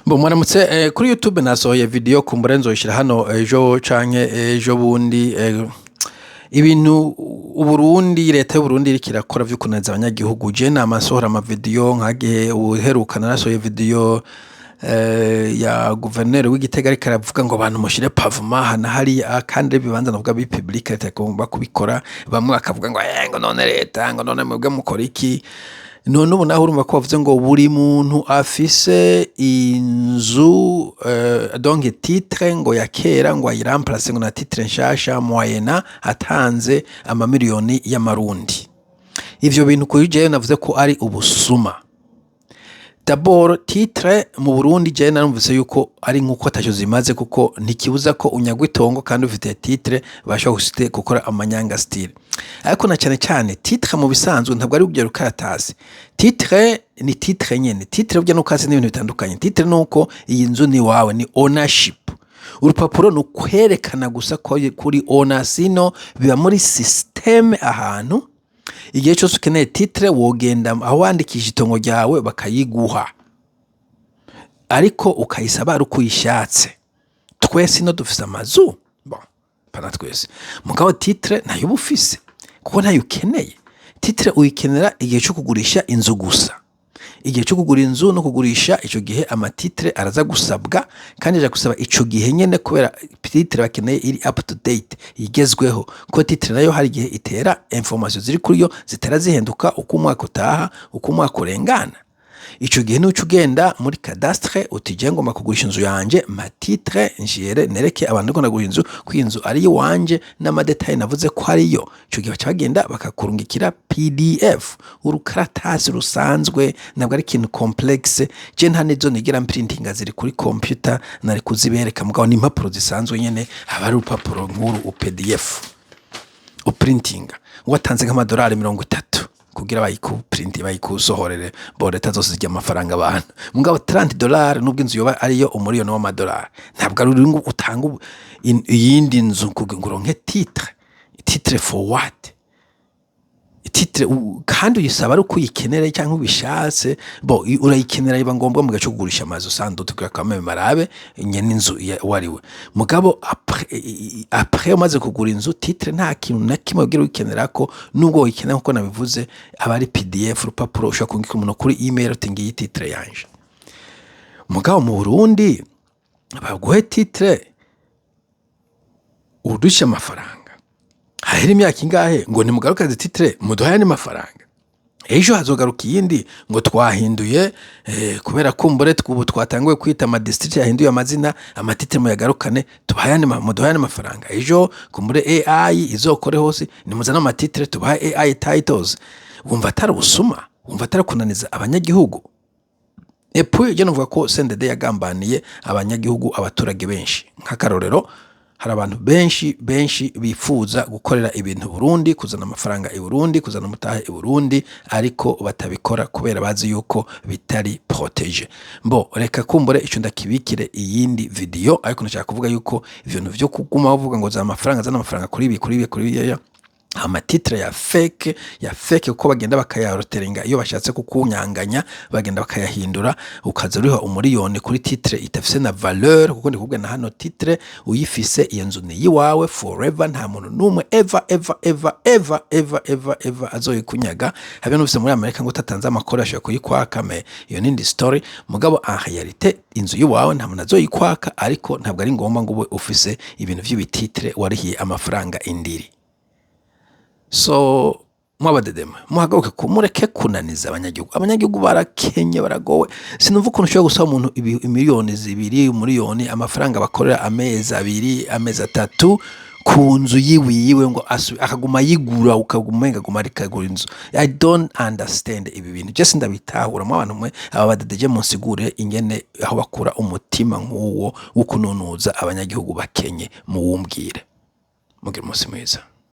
Bo mwaramutse kuri YouTube nasohoye video, kumbure nzoyishira hano ejo canke ejo bundi, ibintu Uburundi, leta y'Uburundi iriko irakora vyo kuneza abanyagihugu. Je nama nsohora ama video, nkagihe uheruka narasohoye video ya guverineri w'Igitega ariko aravuga ngo abantu mushire pavement aha na hariya, kandi ibibanza navuga bi public, leta igomba kubikora. Bamwe bakavuga ngo ngo none leta, ngo none mwebwe mukora iki? None ubu naho urumva ko bavuze ngo buri muntu afise inzu, donc titre ngo ya kera, ngo ayiremplace ngo na titre nshasha moyennant atanze amamiliyoni y'amarundi. Ivyo bintu kuri jewe navuze ko ari ubusuma. D'abord, titre mu Burundi jewe narumvise yuko ari nkuko ataco zimaze, kuko ntikibuza ko unyagwa itongo kandi ufite titre, bashobora gukora amanyanga style. Ariko na cane cane titre mu bisanzwe ntabwo ari urwo rukaratasi. Titre ni titre nyene. Titre burya n'ukasi n'ibintu bitandukanye. Titre nuko iyi nzu ni wawe, ni ownership. Urupapuro ni ukwerekana gusa ko kuri owner, sino biba muri système ahantu. Igihe cose ukeneye titre wogenda aho wandikisha itongo ryawe bakayiguha, ariko ukayisaba ari uko uyishatse. Twese ino dufise amazu, bon, pana twese, mugabo titre ntayo uba ufise kuko ntayo ukeneye. Titre uyikenera igihe co kugurisha inzu gusa. Igihe co kugura inzu no kugurisha, ico gihe ama titre araza gusabwa, kandi aja gusaba ico gihe nyene, kubera titre bakeneye iri up to date, igezweho, kuko titre nayo hari igihe itera information ziri kuri yo zitera zihinduka uko umwaka utaha, uko umwaka urengana. Ico gihe nuca ugenda muri cadastre uti: "Je ngomba kugurisha inzu yanje, ma titre njere nereke abantu ndiko ndagura inzu ko iyi nzu ari iwanje n'ama détails navuze ko ariyo." Ico gihe baca bagenda bakakurungikira PDF, urukaratasi rusanzwe, ntabwo ari ikintu complexe. Je nta nizo nigera mprintinga, ziri kuri computer, nari kuzibereka, mugabo ni impapuro zisanzwe nyene, haba ari urupapuro nk'uru u PDF uprintinga, watanze nk'amadolari 30 kugira bayikuprinti, bayikusohorere. Bo leta zose zirya amafaranga abantu, mugabo 30 dollars, nubwo inzu yoba ariyo umuriyoni w'amadolari, ntabwo ari uri ngo utanga iyindi nzu kugira ngo uronke titre. Titre for what? Titre kandi uyisaba ari uko uyikenera cyangwa ubishatse. Bo urayikenera, biba ngombwa mu gihe cyo kugurisha amazu sandutu, kugira kameme barabe nyene inzu uwo ari we. Mugabo après umaze kugura inzu, titre nta kintu na kimwe ugira uyikenera ko, nubwo uyikenera nkuko nabivuze, aba ari PDF, urupapuro ushobora kurungika umuntu kuri email uti: "Ngiyi titre yanje." Mugabo mu Burundi baguhe titre urusha amafaranga, hahera imyaka ingahe ngo nimugarukaze titre, muduhaye andi mafaranga, ejo hazogaruka iyindi ngo twahinduye, kubera kumbure ubu twatanguye kwita ama district yahinduye amazina, ama titre muyagarukane, tubahaye andi muduhaye andi mafaranga. Ejo kumbure AI izokore hose, nimuzane ama titre tubahe AI titles. Wumva atari ubusuma? Wumva atari kunaniza abanyagihugu? Et puis je novuga ko CNDD yagambaniye abanyagihugu, abaturage benshi. Nk'akarorero, hari abantu benshi benshi bifuza gukorera ibintu Burundi, kuzana amafaranga i Burundi, kuzana umutahe i Burundi, ariko batabikora kubera bazi yuko bitari protégé. Mbo reka kumbure ico ndakibikire iyindi video, ariko ndashaka kuvuga yuko ibintu vyo kuguma bavuga ngo zana amafaranga, zana amafaranga kuri ibi, kuri ibi, kuri ibi, ama titre ya fake, ya fake, kuko bagenda bakayaroterenga iyo bashatse kukunyanganya, bagenda bakayahindura, ukaza uriha umuriyoni kuri titre itafise na valeur. Kuko ndikubwira na hano, titre uyifise, iyo nzu ni iyiwawe forever, nta muntu n'umwe ever ever ever ever ever ever ever azoyikunyaga, habe n'ufise muri Amerika ngo utatanze amakuru ashobora kuyikwaka. Mais iyo nindi story. Mugabo en réalité inzu yiwawe nta muntu azoyikwaka, ariko ntabwo ari ngombwa ngo ube ufise ibintu vy'ibi titre warihiye amafaranga indiri. So mwabadedema, muhagaruke mureke kunaniza abanyagihugu. Abanyagihugu barakenye, baragowe. Sinumva ukuntu ushobora gusaba umuntu 2 miliyoni, umuriyoni, amafaranga bakorera amezi 2, amezi 3, ku nzu yiwiwe, ngo akaguma ayigura, ukaguma umenga aguma ariko agura inzu. I don't understand ibi bintu, je sindabitahura. Mu abantu mwe aba badedeje, munsigure ingene aho bakura umutima nk'uwo wo kununuza abanyagihugu bakenye, muwumbwire. Mugire umunsi mwiza.